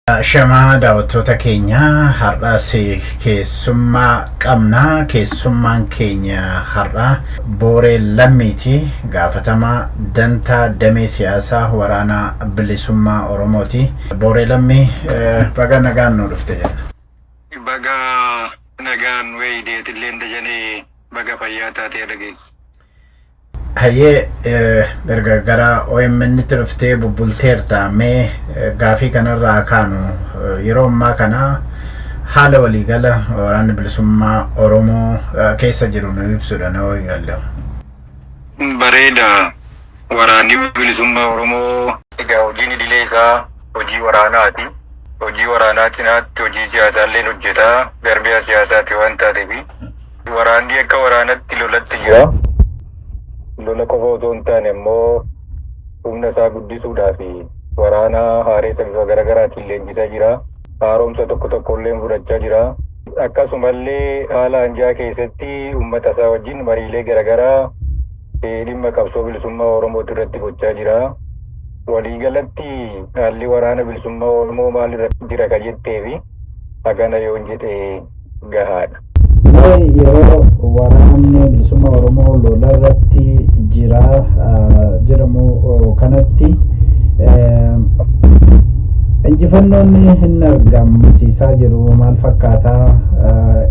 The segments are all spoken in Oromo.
Shamaa daawwattoota keenya, har'as keessummaa qabna. Keessummaan keenya har'a Booree Lammiiti. Gaafatamaa dantaa damee siyaasaa Waraana Bilisummaa Oromooti. Booree Lammii, baga nagaan nu dhufte jenna. Baga nagaan nu eeydeetillee dajanee, baga fayyaa taatee dhageessi. Hayyee, erga gara OMN tti dhuftee bubbulteerta. Mee gaafii kanarraa kaanu, yeroo ammaa kana haala waliigala Waraanni Bilisummaa Oromoo keessa jiru nu ibsuudha na waliigalla. Bareeda. Waraanni Bilisummaa Oromoo egaa hojiin idilee isaa hojii waraanaati. Hojii waraanaa cinaatti hojii siyaasaa illee hojjetaa, garbiyaa siyaasaati waan taateef waraanni akka waraanatti lolatti jira. Lola qofa osoo hin taane immoo humna isaa guddisuudhaaf waraana haareessa bifa garaagaraatiin leenjisaa jira. Haaromsa tokko tokko illee fudhachaa jira. Akkasumallee haala anjaa keessatti uummata isaa wajjin mariilee garaagaraa dhimma qabsoo bilisummaa Oromooti irratti gochaa jira. Waliigalatti haalli Waraana Bilisummaa Oromoo maalirra jira ka jetteefi hagana yoon jedhe gahaadha. Mee yeroo Waraanni Bilisummaa Oromoo lola irratti jira jedhamu kanatti injifannoon hin argamsiisaa jiru maal fakkaataa,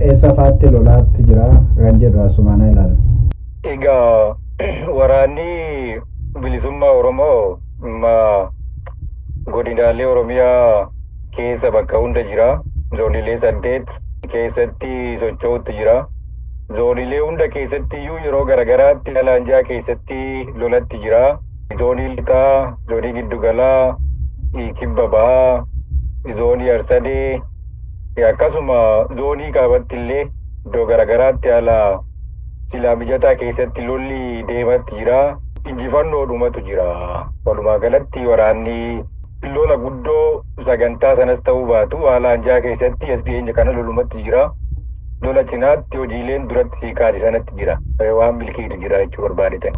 eessa faatti lolaatti jira kan jedhu asumaan ilaalla. Egaa Waraanni Bilisummaa Oromoo ma godinaalee Oromiyaa keessa bakka hunda jira. Zoonilee 8 keessatti socho'utti jira. Zoonilee hunda keessatti iyyuu yeroo garagaraatti alaanjaa keessatti lolatti jira. Zoonii lixaa, zoonii giddugalaa, kibba bahaa, zoonii arsadee, akkasuma zoonii kaabatti illee iddoo garagaraatti haala silaa mijataa keessatti lolli deematti jira. Injifannoodhumatu jira. Walumaa galatti waraanni lola guddoo sagantaa sanas ta'uu baatu haala anjaa keessatti as dhiyeenya kana lolumatti jira. Lola cinaatti hojiileen duratti sii kaase sanatti jira. Waan milkiitu jira jechuu barbaadetan.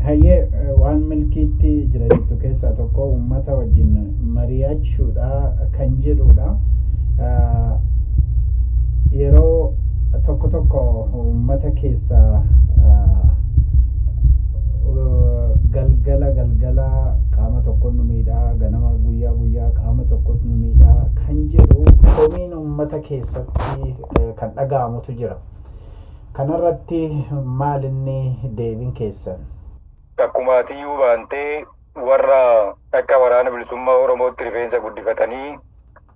Hayyee, waan milkiitti jira jettu keessaa tokko uummata wajjin mari'achuudha kan jedhudha. Yeroo tokko tokko uummata keessaa galgala galgala qaama tokko nu miidhaa, ganama guyyaa guyyaa qaama tokko nu miidhaa kan jedhu komiin uummata keessatti kan dhaga'amutu jira. Kanarratti maal inni deebiin keessan? Akkuma atiyyuu baantee warra akka Waraana Bilisummaa Oromootti rifeensa guddifatanii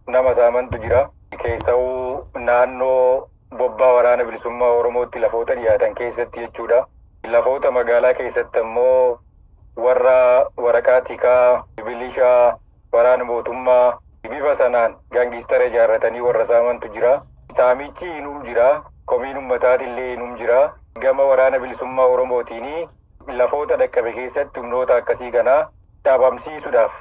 nama saamantu jira. Keessa'uu naannoo bobbaa Waraana Bilisummaa Oromootti lafoota dhiyaatan keessatti jechuudha. Lafoota magaalaa keessatti ammoo warra waraqaa tikaa, bilishaa, waraana mootummaa bifa sanaan gaangistara ijaarratanii warra saamantu jira. Saamichi inum jira. Komiin uummataatillee inum jira. Gama Waraana Bilisummaa Oromootiin lafoota dhaqqabe keessatti humnoota akkasii kana dhabamsiisuudhaaf,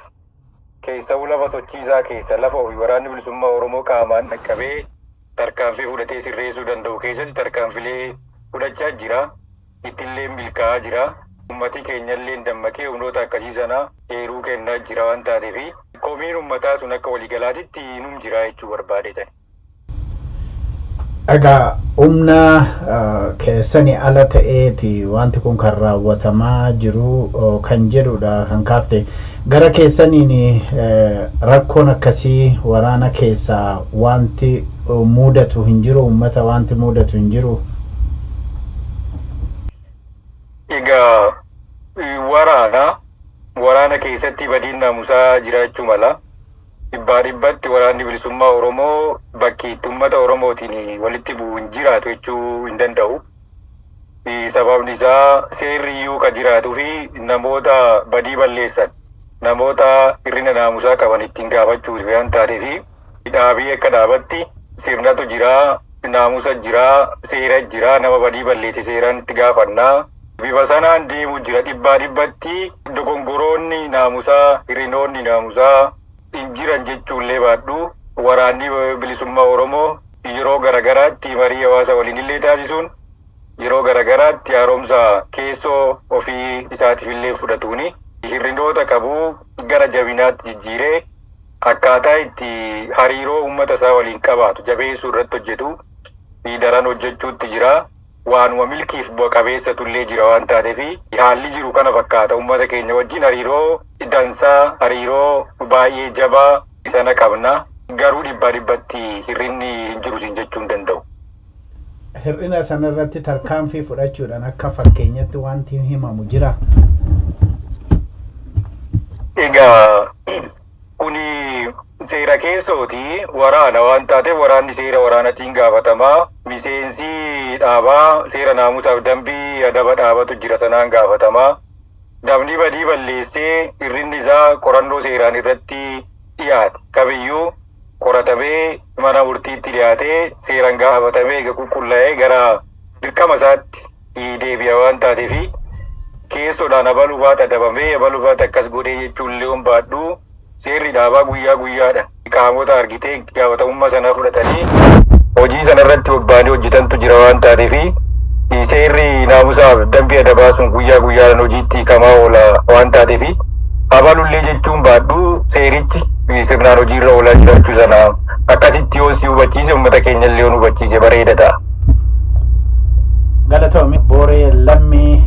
keessa'uu lafa sochiisaa keessa, lafa ofii Waraanni Bilisummaa Oromoo qaamaan dhaqqabee tarkaanfii fudhatee sirreessuu danda'u keessatti tarkaanfilee fudhachaa jira. Ittillee milkaa'aa jira. Uummati keenyallee dammaqee humnoota akkasii sana eeruu kennaa jira waan taateef komiin uummataa sun akka waliigalaatitti inum jira jechuu barbaadetan. Egaa humna keessanii ala ta'eeti wanti kun kan raawwatamaa jiru kan jedhudha kan kaafte. Gara keessaniin rakkoon akkasii waraana keessaa wanti mudatu hin jiru, uummata wanti mudatu hin jiru? Egaa waraana keessatti badiin naamusaa jiraachuu mala. Dhibbaa dhibbatti Waraanni Bilisummaa Oromoo bakki itti uummata Oromootiin walitti bu'u hin jiraatu jechuu hin danda'u. Sababni isaa seerri iyyuu kan jiraatuu fi namoota badii balleessan, namoota hir'ina naamusaa qaban ittiin gaafachuuf waan taateef dhaabii akka dhaabatti sirnatu jira, naamusa jira, seera jira, nama badii balleesse seeraan itti gaafannaa. Bifa sanaan deemu jira. Dhibbaa dhibbatti dogongoroonni naamusaa, hir'inoonni naamusaa hin jiran jechuullee baadhu, Waraanni Bilisummaa Oromoo yeroo garagaraatti marii hawaasa waliin illee taasisuun, yeroo garagaraatti haaromsa keessoo ofii isaatiif illee fudhatuuni hir'inoota qabu gara jabinaatti jijjiiree Akkaataa itti hariiroo uummata isaa waliin qabaatu jabeessuu irratti hojjetu daran hojjechuutti jira. Waanuma milkiif bu'a qabeessatu illee jira waan taateef haalli jiru kana fakkaata. Uummata keenya wajjin hariiroo dansaa, hariiroo baay'ee jabaa sana qabna. Garuu dhibbaa dhibbatti hir'inni hin jiru siin jechuu hin danda'u. Hir'ina sanarratti tarkaanfii fudhachuudhaan akka fakkeenyatti wanti himamu jira. Egaa kuni seera keessooti, waraana waan taateef waraanni seera waraanatiin gaafatamaa. Miseensi dhaabaa seera naamusaaf dambii adaba dhaabatu jira, sanaan gaafatamaa. Namni badii balleessee hir'inni isaa qorannoo seeraan irratti dhiyaate kamiyyuu qoratamee mana murtiitti dhiyaatee seeraan gaafatamee eega qulqullaa'ee gara dirqama isaatti deebi'a waan taateefi keessoodhaan abalufaat adabamee abalufaat akkas godhee jechuun illee hin baadhu. Seerri dhaabaa guyyaa guyyaadha. Qaamota argitee gaafatamummaa sanaa fudhatanii hojii sanarratti bobba'anii hojjetantu jira waan taateefi seerri naamusaaf dambii adabaa sun guyyaa guyyaadhaan hojiitti hiikamaa oola waan taateefi abalullee jechuun baadhu, seerichi sirnaan hojiirra oolaa jiraachuu sana akkasitti yoo si hubachiise, uummata keenya illee yoo hubachiise bareeda ta'a. Galatoomi. Booree Lammii,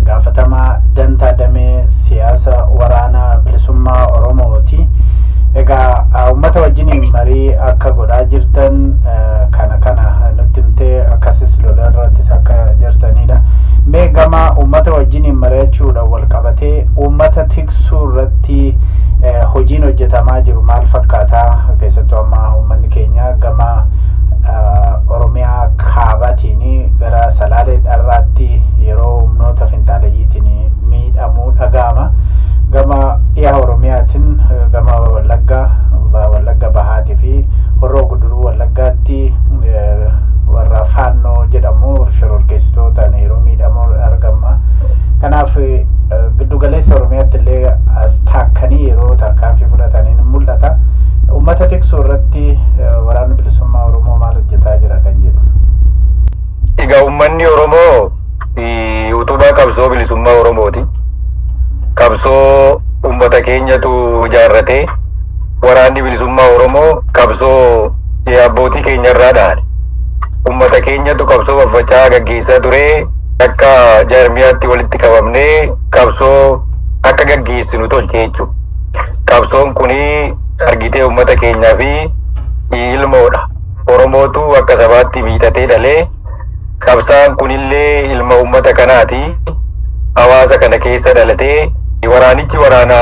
gaafatamaa dantaa damee siyaasa Waraana Bilisummaa Oromooti. Egaa uummata wajjiniin marii akka godhaa jirtan kana nutti himtee, akkasis lola irrattis akka jirtanidha. Mee gama uummata wajjiniin mari'achuudhaan wal qabatee uummata tiksuu irratti hojiin hojjetamaa jiru maal fakkaataa? Keessattuu amma uummanni keenya gama Oromiyaa kaabaatiin gara Salaalee Dharraatti yeroo humnoota finxaaleyyiitiin miidhamuu dhaga'ama. Gama dhiha Oromiyaatiin gama Wallaggaa, Wallagga Bahaatii fi Horroo Guduruu Wallaggaatti warra Faannoo jedhamu shororkeessitootaan yeroo miidhamuu argama. Kanaaf giddugaleessa Oromiyaatti illee as taakkanii yeroo tarkaanfii fudhatanii ni mul'ata. Uummata tiksuu irratti Waraanni Bilisummaa Oromoo maal hojjetaa jira kan jedhu. Egaa uummanni Oromoo utubaa qabsoo bilisummaa Oromooti. Qabsoo uummata keenyatu ijaarratee Waraanni Bilisummaa Oromoo qabsoo abbootii keenya irraa dhaale. Uummata keenyatu qabsoo faffaca'aa gaggeessaa ture, akka jaarmiyaatti walitti qabamnee qabsoo akka gaggeessinu tolche jechuudha. Qabsoon kuni argitee uummata keenyaa fi ilmoodha. Oromootu akka sabaatti miidhatee dhalee qabsaan kunillee ilma uummata kanaati. Hawaasa kana keessa dhalatee waraanichi waraana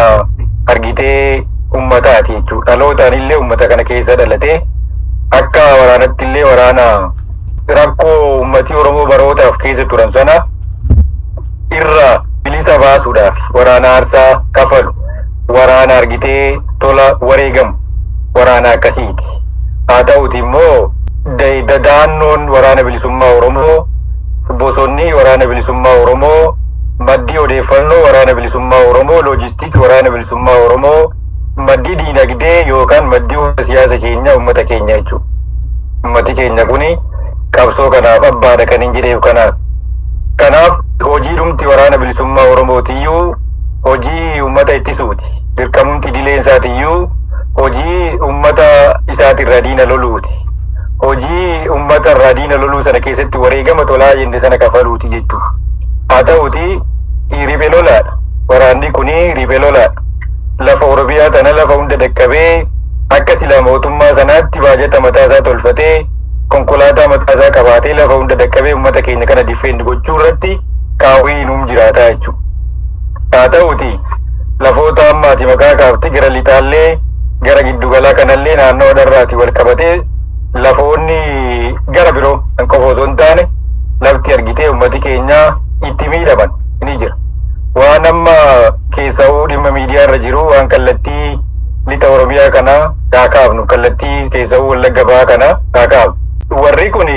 argitee uummataati jechuudha. Dhalootaan illee uummata kana keessa dhalatee akka waraanatti illee waraana rakkoo uummatii Oromoo barootaaf keessa turan sana irra bilisa baasuudhaaf waraana aarsaa kafalu, waraana argitee tola wareegamu, waraana akkasiiti. Haa ta'uti immoo dadaannoon Waraana Bilisummaa Oromoo, bosonni Waraana Bilisummaa Oromoo, maddii odeeffannoo Waraana Bilisummaa Oromoo, loojistiikii Waraana Bilisummaa Oromoo, maddii diinagdee yookaan maddii siyaasa keenya uummata keenya jechuudha. Uummati keenya kuni qabsoo kanaaf abbaadha kan hin jedheef kanaaf. Kanaaf hojii dhumti Waraana Bilisummaa Oromootiyyuu hojii uummata ittisuuti. Dirqamumti dileen isaatiyyuu hojii uummata isaatirraa diina loluuti. Hojii uummata irraa diina loluu sana keessatti wareegama tolaa jenne sana kafaluuti jechuudha. Haa ta'uti riphee lolaadha. Waraanni kuni riphee lolaadha. Lafa Oromiyaa tana lafa hunda dhaqqabee akka silaa mootummaa sanaatti baajata mataa isaa tolfatee, konkolaataa mataa isaa qabaatee, lafa hunda dhaqqabee uummata keenya kana defend gochuu irratti qaawwii nuum jiraataa jechuudha. Haa ta'uti lafoota ammaati maqaa kaafte gara lixaallee, gara giddugalaa kanallee, naannoo dharraati wal qabatee lafoonni gara biroo kan qofa osoo hin taane lafti argitee uummati keenya itti miidhaman ni jira. Waan amma keessa'uu dhimma miidiyaa irra jiru, waan kallattii lixa Oromiyaa kana haa kaafnu, kallattii keessa'uu Wallagga Bahaa kana haa kaafnu. Warri kun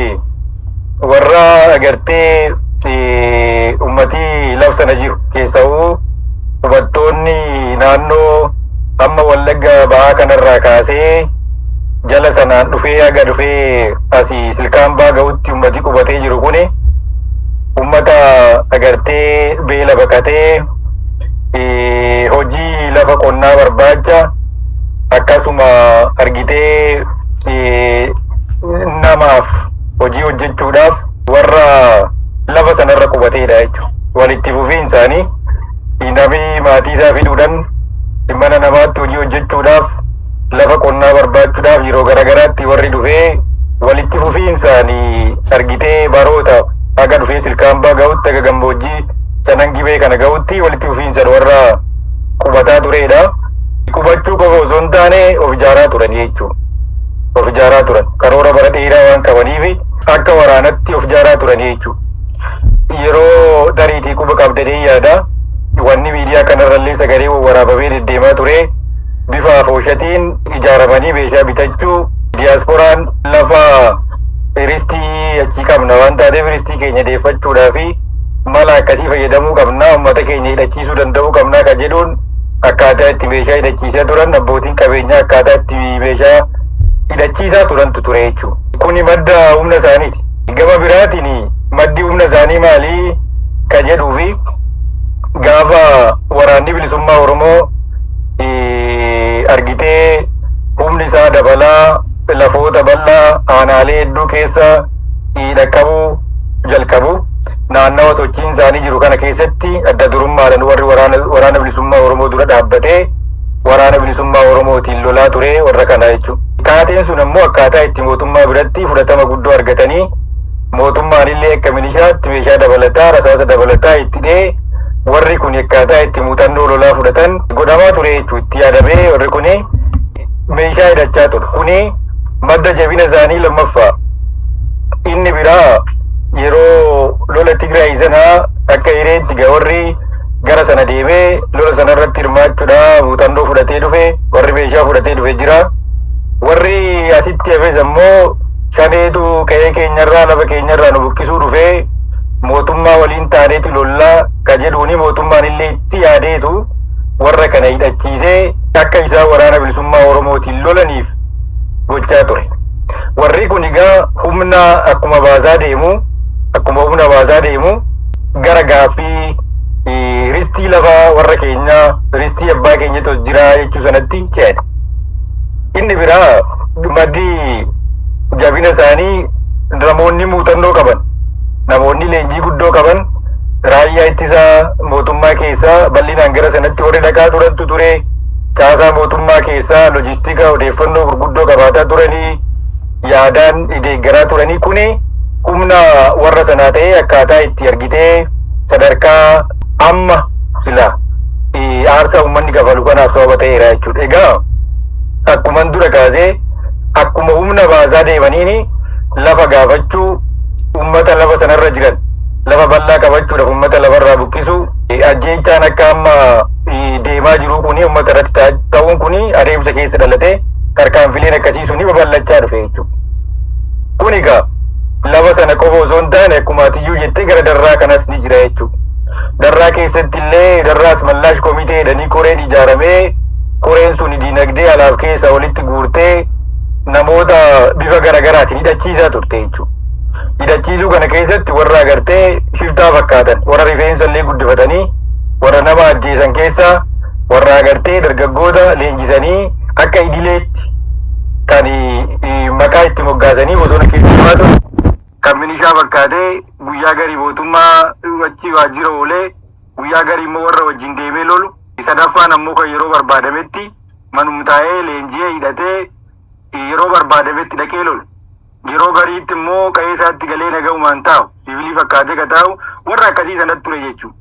warra agartee uummatii laf sana jiru, keessa'uu hubattoonni naannoo amma Wallagga Bahaa kanarraa kaasee jala sanaan dhufee haga dhufee asii silkaan baa ga'utti ummati qubatee jiru kuni ummata agartee beela baqatee hojii lafa qonnaa barbaacha Akkasuma argitee namaaf hojii hojjechuudhaaf warra lafa sanarra qubateedha jechuudha. Walitti fufiinsaanii namni maatii isaa fiduudhaan mana namaatti hojii hojjechuudhaaf, lafa qonnaa barbaachuudhaaf yeroo garagaraatti warri dhufee walitti fufiinsaanii argitee baroota haga dhufee Silkaambaa ga'utti, haga gammoojjii Sanan Gibee kana ga'utti walitti fufiinsaan warra qubataa turedha. Qubachuu qofa osoo hin taane of ijaaraa turan jechuudha. Of ijaaraa turan, karoora bara dheeraa waan qabaniif akka waraanatti of ijaaraa turan jechuudha. Yeroo dariitii quba qabdanii yaada, wanni miidiyaa kanarrallee sagalee waraabamee deddeemaa ture, bifa afooshatiin ijaaramanii meeshaa bitachuu, diyaaspooraan lafa ristii achii qabna waan taateef ristii keenya deeffachuudhaa fi mala akkasii fayyadamuu qabna, uummata keenya hidhachiisuu danda'uu qabna kan jedhuun akkaataa itti meeshaa hidhachiisaa turan, abbootiin qabeenyaa akkaataa itti meeshaa hidhachiisaa turantu ture jechuudha. Kuni madda humna isaaniiti. Gama biraatiin maddi humna isaanii maalii kan jedhuu fi gaafa Waraanni Bilisummaa Oromoo argitee humni isaa dabalaa, lafoota bal'aa aanaalee hedduu keessa dhaqqabuu jalqabu, naannawa sochiin isaanii jiru kana keessatti adda durummaadhaan warri Waraana Bilisummaa Oromoo dura dhaabbatee Waraana Bilisummaa Oromootiin lolaa ture warra kana jechuudha. Taateen sun ammoo akkaataa itti mootummaa biratti fudhatama guddoo argatanii, mootummaan illee akka milishaatti meeshaa dabalataa, rasaasa dabalataa itti dhee, warri kun akkaataa itti muuxannoo lolaa fudhatan godhamaa ture jechuudha. Itti yaadamee warri kun meeshaa hidhachaa ture. Kuni madda jabina isaanii lammaffaa. Inni biraa yeroo lola Tigraay sanaa akka hireetti warri gara sana deemee lola sana irratti hirmaachuudha muuxannoo fudhatee dhufe, warri meeshaa fudhatee dhufe jira. Warri asitti hafes ammoo shaneetu qe'ee keenyarraa, lafa keenyarraa nu buqqisuu dhufee, mootummaa waliin taaneeti lollaa ka jedhuuni, mootummaan illee itti yaadeetu warra kana hidhachiisee akka isaan Waraana Bilisummaa Oromootiin lolaniif gochaa ture. Warri kun egaa humna akkuma baasaa deemu, akkuma humna baasaa deemu, gara gaaffii ristii lafaa warra keenyaa, ristii abbaa keenyatu jira jechuu sanatti ce'an. Inni biraa maddi jabina isaanii namoonni muuxannoo qaban, namoonni leenjii guddoo qaban, raayyaa ittisaa mootummaa keessaa bal'inaan gara sanatti warri dhaqaa turantu ture. Caasaa mootummaa keessaa loojistika odeeffannoo gurguddoo qabaataa turanii, yaadaan deeggaraa turanii, kuni humna warra sanaa ta'ee akkaataa itti argitee sadarkaa amma sila aarsaa uummanni kafalu kanaaf sababa ta'eera jechuudha. Egaa akkuma dura kaasee, akkuma humna baasaa deemaniini lafa gaafachuu, uummata lafa sanarra jiran lafa bal'aa qabachuudhaaf uummata lafarraa buqqisuu, ajjeechaan akka amma deemaa jiru kuni uummata irratti ta'uun kuni adeemsa keessa dhalatee tarkaanfileen akkasii suni babal'achaa dhufe jechuudha. Kun egaa lafa sana qofa osoo hin taane, akkuma atiyyuu jettee, gara Darraa kanas ni jira jechuudha. Darraa keessatti illee Darraa Asmallaash komitee jedhanii koreen ijaaramee, koreen sun diinagdee alaaf keessa walitti guurtee namoota bifa garaagaraatiin hidhachiisaa turte jechuudha. Hidhachiisuu kana keessatti warra agartee shiftaa fakkaatan, warra rifeensa illee guddifatanii warra nama ajjeesan keessaa, warra agartee dargaggoota leenjisanii akka idileetti kan maqaa itti moggaasanii bosona keessa jiraatu, kan milishaa fakkaatee guyyaa garii mootummaa achi waajjira oolee, guyyaa garii immoo warra wajjin deemee lolu, sadaffaan ammoo kan yeroo barbaadametti manum taa'ee leenji'ee hidhatee yeroo barbaadametti dhaqee lolu, yeroo gariitti immoo qe'ee isaatti galee naga'umaan taa'u, sibiilii fakkaatee ka taa'u, warra akkasii sanatti ture jechuudha.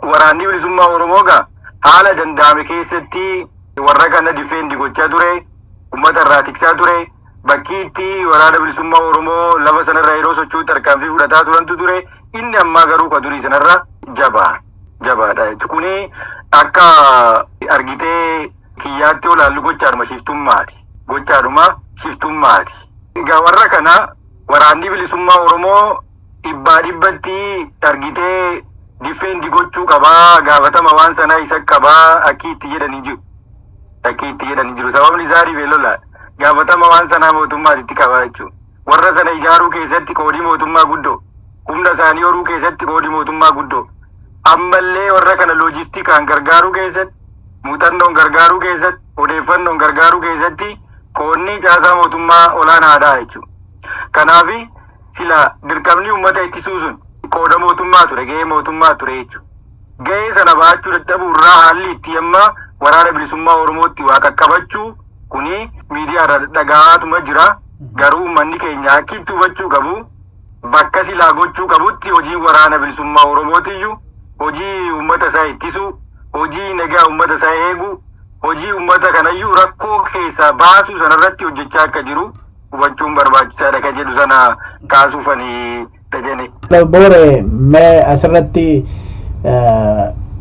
Waraanni Bilisummaa Oromoo gaa haala danda'ame keessatti warra kana defend gochaa ture, uummata irraa tiksaa ture, bakki itti Waraana Bilisummaa Oromoo lafa sanarra yeroo socho'u tarkaanfii fudhataa turantu ture. Inni ammaa garuu ka durii sanarra jabaa jabaadha jechuudha. Kuni akka argitee kiyyaatti olaallu gochaadhuma shiftummaati. Gochaadhuma shiftummaati. Egaa warra kana Waraanni Bilisummaa Oromoo dhibbaa dhibbatti argitee defend gochuu qabaa, gaafatama waan sanaa isa qabaa akki itti jedhan hin jiru. Akki itti jedhan hin jiru. Sababni isaa dhibee lola. Gaafatama waan sanaa mootummaatitti qabaa jechuudha. Warra sana ijaaruu keessatti qoodii mootummaa guddoo. Humna isaanii horuu keessatti qoodii mootummaa guddoo. Ammallee warra kana loojistikaan gargaaruu keessatti, muuxannoon gargaaruu keessatti, odeeffannoon gargaaruu keessatti qoonni caasaa mootummaa olaanaadha jechuudha. Kanaaf sila dirqamni uummata ittisuu sun qooda mootummaa ture, gahee mootummaa ture jechuudha. Gahee sana baachuu dadhabuu irraa haalli itti amma Waraana Bilisummaa Oromootti waa qaqqabachuu kuni miidiyaa irra dhagahaatuma jira. Garuu uummanni keenya akki itti hubachuu qabu, bakka silaa gochuu qabutti hojii Waraana Bilisummaa Oromootiyyuu hojii uummata isaa ittisuu, hojii nagaa uummata isaa eeguu, hojii uummata kanayyuu rakkoo keessaa baasuu sanarratti hojjechaa akka jiru hubachuun barbaachisaadha kan jedhu sana kaasuufani, Dajane. Boore, mee asirratti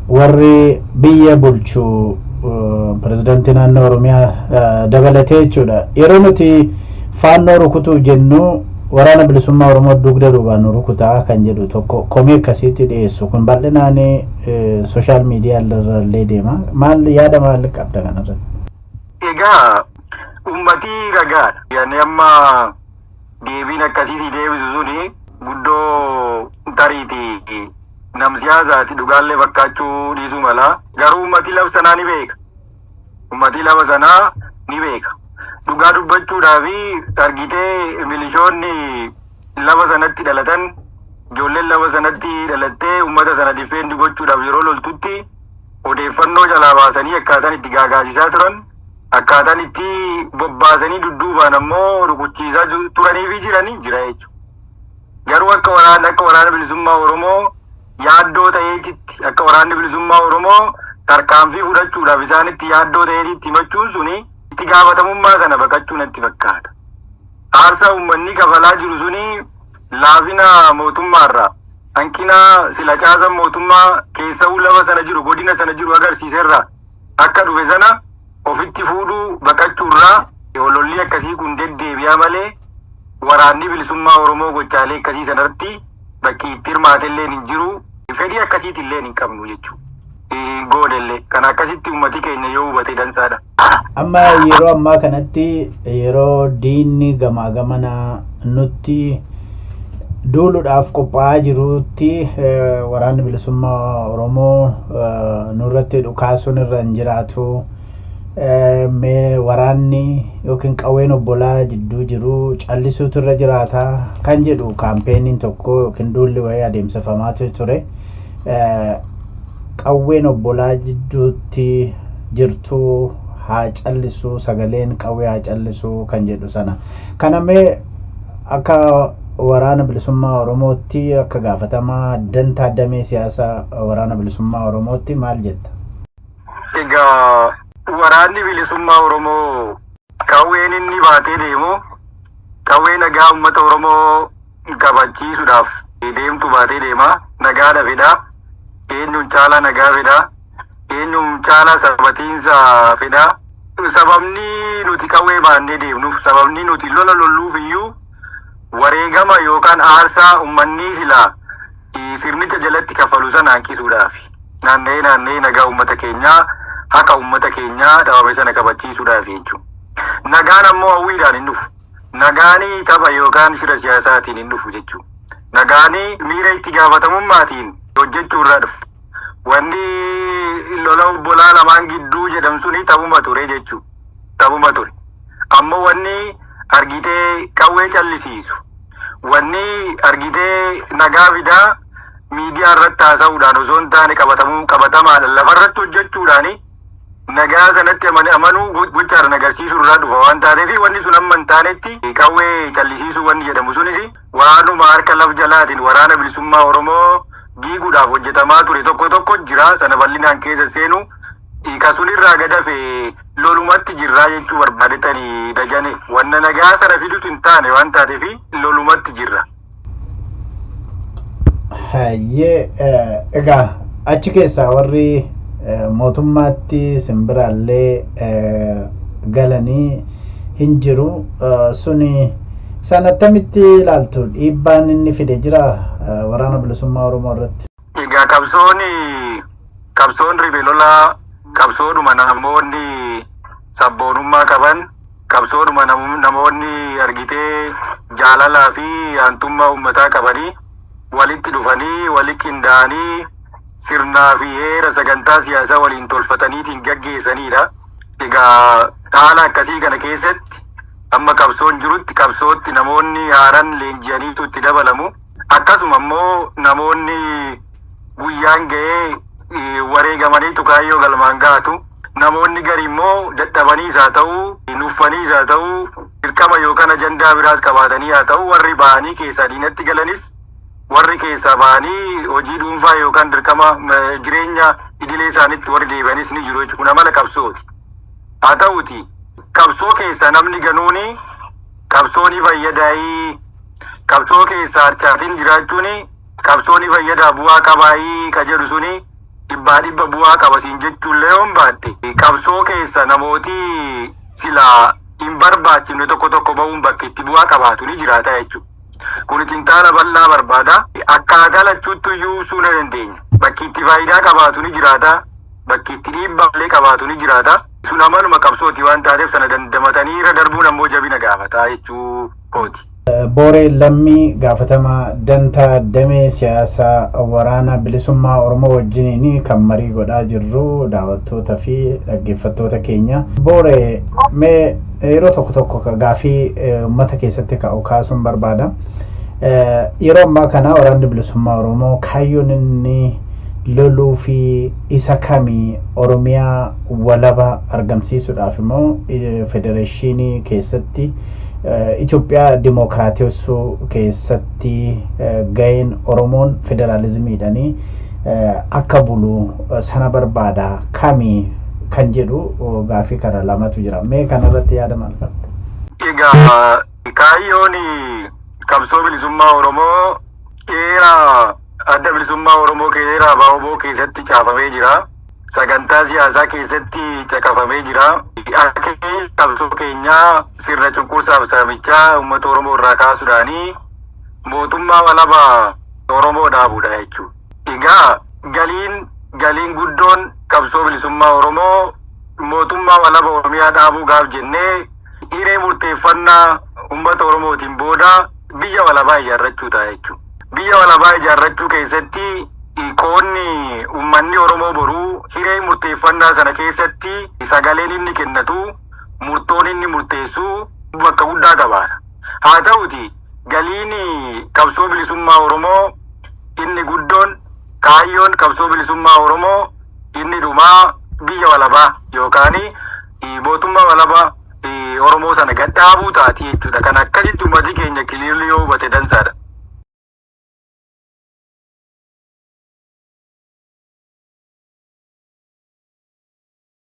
warri biyya bulchu, pirezidaantii naannoo Oromiyaa dabalatee jechuudha. Yeroo nuti Faannoo rukutuuf jennu Waraana Bilisummaa Oromoo dugda duubaan nu rukutaa kan jedhu tokko komii akkasiitti dhiyeessu. Kun bal'inaan social media irra deema. Maal yaada maal qabda kanarratti? Egaa uummatii ragaadha. Yaani amma deebiin akkasii si deebisu suni guddoo tariiti nam siyaasaati, dhugaallee fakkaachuu dhiisuu mala. Garuu uummatii lafa sanaa ni beeka. Uummatii lafa sanaa ni beeka. Dhugaa dubbachuudhaa fi argitee milishoonni lafa sanatti dhalatan, ijoolleen lafa sanatti dhalattee uummata sana defend gochuudhaaf yeroo loltutti odeeffannoo jalaa baasanii akkaataan itti gaagaasisaa turan, akkaataan itti bobbaasanii dudduubaan ammoo rukuchiisaa turanii fi jiranii jira jechuudha. Garuu akka Waraana Bilisummaa Oromoo yaaddoo ta'eetitti, akka Waraanni Bilisummaa Oromoo tarkaanfii fudhachuudhaaf isaanitti yaaddoo ta'eetitti himachuun suni itti gaafatamummaa sana baqachuu natti fakkaata. Aarsaa uummanni kafalaa jiru suni laafina mootummaarraa, hanqina sila caasan mootummaa keessa'uu lafa sana jiru, godina sana jiru agarsiiserraa akka dhufe sana ofitti fuudhuu baqachuurraa ololli akkasii kun deddeebi'aa malee Waraanni Bilisummaa Oromoo gochaalee akkasii sanarratti bakki itti hirmaatellee hin jiru. Fedhii akkasiitti illee hin qabnu jechuudha. Goonellee kan akkasitti uummati keenya yoo hubate dansaadha. Amma yeroo ammaa kanatti, yeroo diinni gamaa gamana nutti duuluudhaaf qophaa'aa jirutti, Waraanni Bilisummaa Oromoo nurratti dhukaasuun irra hin jiraatu. Mee waraanni yookiin qawween obbolaa jidduu jiru callisuutu irra jiraata kan jedhu campaign tokko yookiin duulli wayii adeemsifamaa ture. Qawween obbolaa jidduutti jirtu haa callisuu, sagaleen qawwee haa callisuu kan jedhu sana. Kana mee akka Waraana Bilisummaa Oromootti, akka gaafatamaa dantaa damee siyaasaa Waraana Bilisummaa Oromootti maal jetta? Egaa Waraanni Bilisummaa Oromoo qawween inni baatee deemu qawwee nagaa uummata Oromoo kabachiisuudhaaf deemtu baatee deema. Nagaadha fedha. Eenyuun caalaa nagaa fedha. Eenyuun caalaa sabatiinsa fedha. Sababni nuti qawwee baannee deemnuuf, sababni nuti lola lolluuf iyyuu wareegama yookaan aarsaa uummanni silaa sirnicha jalatti kaffalu sana hanqisuudhaafi. Naanna'ee naanna'ee nagaa uummata keenyaa, haqa uummata keenyaa dhabame sana kabachiisuudhaafi jechuudha. Nagaan ammoo hawwiidhaan hin dhufu. Nagaanii tapha yookaan shira siyaasaatiin hin dhufu jechuudha. Nagaanii miira itti gaafatamummaatiin hojjechuu irraa dhufu. Wanni lola obbolaa lamaan gidduu jedhamu suni taphuma ture jechuudha. Taphuma ture. Ammoo wanni argitee qawwee callisiisu, wanni argitee nagaa fidaa, miidiyaa irratti haasa'uudhaan osoo hin taane qabatamuu qabatamaadhaan lafarratti hojjechuudhaani nagaa sanatti amanuu gochaadhaan agarsiisuu irraa dhufa waan taateef, wanni sun amma hin taanetti qawwee callisiisuu wanni jedhamu sunis waanuma harka laf jalaatiin Waraana Bilisummaa Oromoo diiguudhaaf hojjetamaa ture tokko tokko jira. Sana bal'inaan keessa seenu kasunirraa gadafe lolumatti jirraa jechuu barbaadetanii, Dajane, wanna nagaa sana fidutu hin taane waan taateef lolumatti jirra. Hayyee, egaa achi keessaa warri mootummaatti simbiraallee galanii hin jiru. Suni isaan attamitti ilaaltu? Dhiibbaan inni fide jira Waraana Bilisummaa Oromoo irratti? Egaa qabsoon riphee lolaa qabsoodhuma namoonni sabboonummaa qaban, qabsoodhuma namoonni argitee jaalalaa fi aantummaa uummataa qabanii walitti dhufanii wali qindaa'anii sirnaa fi heera sagantaa siyaasaa waliin tolfataniitiin gaggeessanidha. Egaa haala akkasii kana keessatti amma qabsoon jirutti qabsootti namoonni haaran leenji'aniitu itti dabalamu. Akkasuma immoo namoonni guyyaan ga'ee wareegamaniitu kaayyoo galmaan ga'atu. Namoonni gari immoo dadhabaniis haa ta'u, nuffaniis haa ta'u, dirqama yookaan ajandaa biraas qabaatanii haa ta'u, warri ba'anii keessaa diinatti galanis, warri keessaa ba'anii hojii dhuunfaa yookaan dirqama jireenya idilee isaaniitti warri deebi'anis ni jiru jechuudha. Kun amala qabsooti. Haa ta'uti qabsoo keessaa namni ganuuni qabsoo ni fayyadaayii, qabsoo keessaa harcaatiin jiraachuuni qabsoo ni fayyadaa bu'aa qabaayii ka jedhu suni dhibbaa dhibba bu'aa qaba siin jechuullee yoon baadhe, qabsoo keessa namooti silaa hin barbaachifne tokko tokko ba'uun bakka itti bu'aa qabaatu ni jiraata jechuudha. Kun xinxaala bal'aa barbaada. Akkaataa lachuutti iyyuu ibsuu ni dandeenya. Bakki itti faayidaa qabaatu ni jiraata. Bakki itti dhiibbaa illee qabaatu ni jiraata. Sun amaluma qabsooti waan taateef sana dandamatanii irra darbuun ammoo jabina gaafata jechuu kooti. Booree Lammii, gaafatamaa dantaa damee siyaasaa Waraana Bilisummaa Oromoo wajjiniin kan marii godhaa jirru, daawwattoota fi dhaggeeffattoota keenya. Booree, mee yeroo tokko tokko gaafii uummata keessatti ka'u kaasuun barbaada. Yeroo ammaa kana Waraanni Bilisummaa Oromoo kaayyoon inni loluu fi isa kamii? Oromiyaa walaba argamsiisuudhaaf immoo federeeshinii keessatti Itoophiyaa dimookiraatessuu keessatti gaheen Oromoon federaalizimiidhaanii akka bulu sana barbaada kamii kan jedhu gaafii kana lamatu jira. Mee kanarratti yaada maal qabda? Egaa kaayyoon qabsoo bilisummaa Oromoo heera Adda Bilisummaa Oromoo, heera ABO keessatti caafamee jira. Sagantaa siyaasaa keessatti caqafamee jira. Akka qabsoo keenyaa sirna cunqursaaf saamichaa uummata Oromoo irraa kaasuudhaanii mootummaa walabaa Oromoo dhaabuudha jechuudha. Egaa galiin guddoon qabsoo bilisummaa Oromoo mootummaa walaba Oromiyaa dhaabuu gaaf jennee, hiree murteeffannaa uummata Oromootiin booda biyya walabaa ijaarrachuu ta'a jechuudha. Biyya walabaa ijaarrachuu keessatti qoonni uummanni Oromoo boruu hiree murteeffannaa sana keessatti sagaleen inni kennatu, murtoon inni murteessu bakka guddaa qabaata. Haa ta'uti galiin qabsoo bilisummaa Oromoo inni guddoon, kaayyoon qabsoo bilisummaa Oromoo inni dhumaa biyya walabaa yookaan mootummaa walabaa Oromoo sana gadhaabuu taati jechuudha. Kan akkasitti uummati keenya clearly yoo hubate dansaadha.